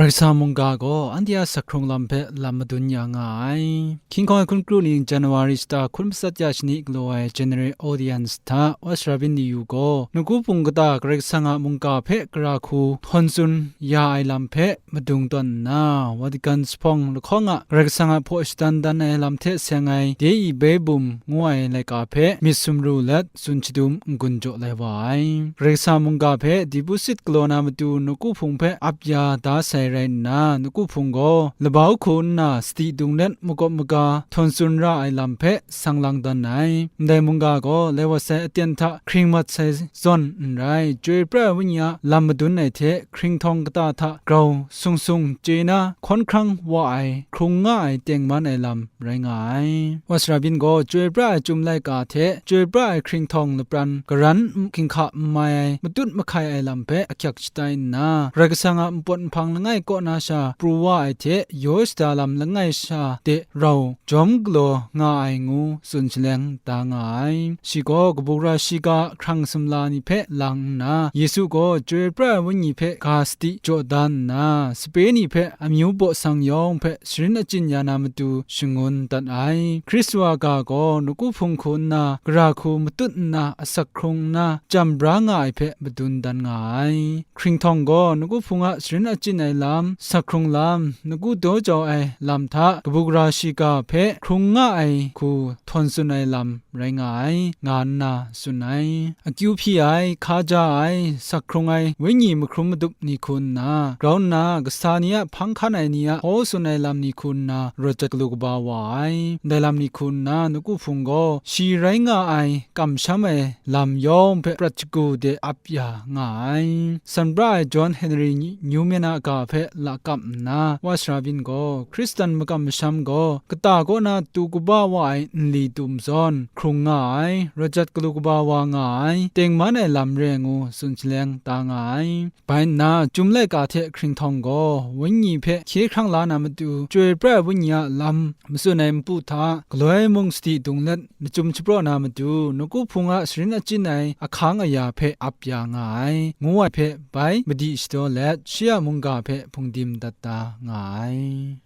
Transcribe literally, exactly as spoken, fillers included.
Karai Kasang mungga gaw anhte a sak hkrung lam hpe lam madun ya nga ai. Hkying hkawng ai hkun kru ning January shata hkun matsat ya shani galaw ai General Audience hta Watch Rabin Liu gaw, Nawku Hpung kata Karai Kasang a mungga hpe gara hku htawn tsun ya ai lam hpe madung tawn nna, Vatican zuphpawng lahkawng a Karai Kasang a hpaw shadan dan ai lam hte seng ai Dei Bebum ngu ai laika hpe myit sumru let, tsun shadum n-gun jaw lai wa ai. Karai Kasang mungga hpe dipusit galaw na matu Nawku Hpung hpe ap ya da sai rai nna, Nawku Hpung gaw labau hku nna sadi dung let makawp maga htawn tsun ra ai lam hpe sang lang dan ai. Ndai mungga gaw lai wat sai aten hta hkring mat sai zawn n rai, Chyoi pra ai Wenyi a lam madun ai hte hkringhtawng kata hta grau sung sung chye na hkawn hkrang wa ai, hkrung nga ai tengman ai lam rai nga ai. Watch Rabin gaw chyoi pra ai chyum laika hte chyoi pra ai hkringhtawng lapran garan n-, hkinghka n mai ai matut mahkai ai lam hpe ahkyak shatai nna, Karai Kasang a npawt nhpang langai kaw na sha pru wa ai hte yaw shada lam langai sha de rau jawm galaw nga ai ngu tsun shaleng da nga ai. Shi gaw kabu gara shiga hkrang sumla ni hpe lang nna, Yesu gaw chyoi pra ai Wenyi hpe ga sadi jaw dan nna, sape ni hpe amyu baw sang yawng hpe sharin achyin ya na matu shangun dat ai. Hkristu a ga gaw Nawku Hpung hku nna, gara hku matut nna, asak hkrung nna, jam bra nga ai hpe madun dan nga ai. Hkringhtawng gaw Nawku Hpung a sharin achyin ai lam, sak hkrung lam, Nawku daw jau ai lam hta kabu gara shiga hpe hkrung nga ai hku htawn tsun ai lam rai nga ai, nga nna tsun ai. Akyu hpyi ai, hka ja ai, sak hkrung ai, Wenyi mahkrum madup ni hku nna, grau nna, kasa ni a hpang hkan ai ni a hkaw tsun ai lam ni hku nna, rawt jat galu kaba wa ai. Ndai lam ni hku nna, Nawku Hpung gaw shi rai nga ai, kamsham ai lam yawng hpe prat shagu de ap ya nga ai. San pra ai John Henry Newman a ga hpe lakap nna, Watch Rabin gaw, Hkristan makam masham gaw, kata kaw na tu kaba wa ai nli tum zawn, hkrung nga ai, rawt jat galu kaba wa nga ai, tengman ai lam re ngu tsun shaleng da nga ai. Bai nna, chyum laika hte hkringhtawng gaw, Wenyi hpe hkye hkrang la na matu, chyoi pra ai Wenyi a lam matsun ai npu hta, galoi mung sadi dung let, lachyum shapraw na matu, Nawku Hpung a sharin achyin ai ahkang aya hpe ap ya nga ai, ngu ai hpe bai madi shadaw let, shi a mungga hpe hpungdim dat da nga ai.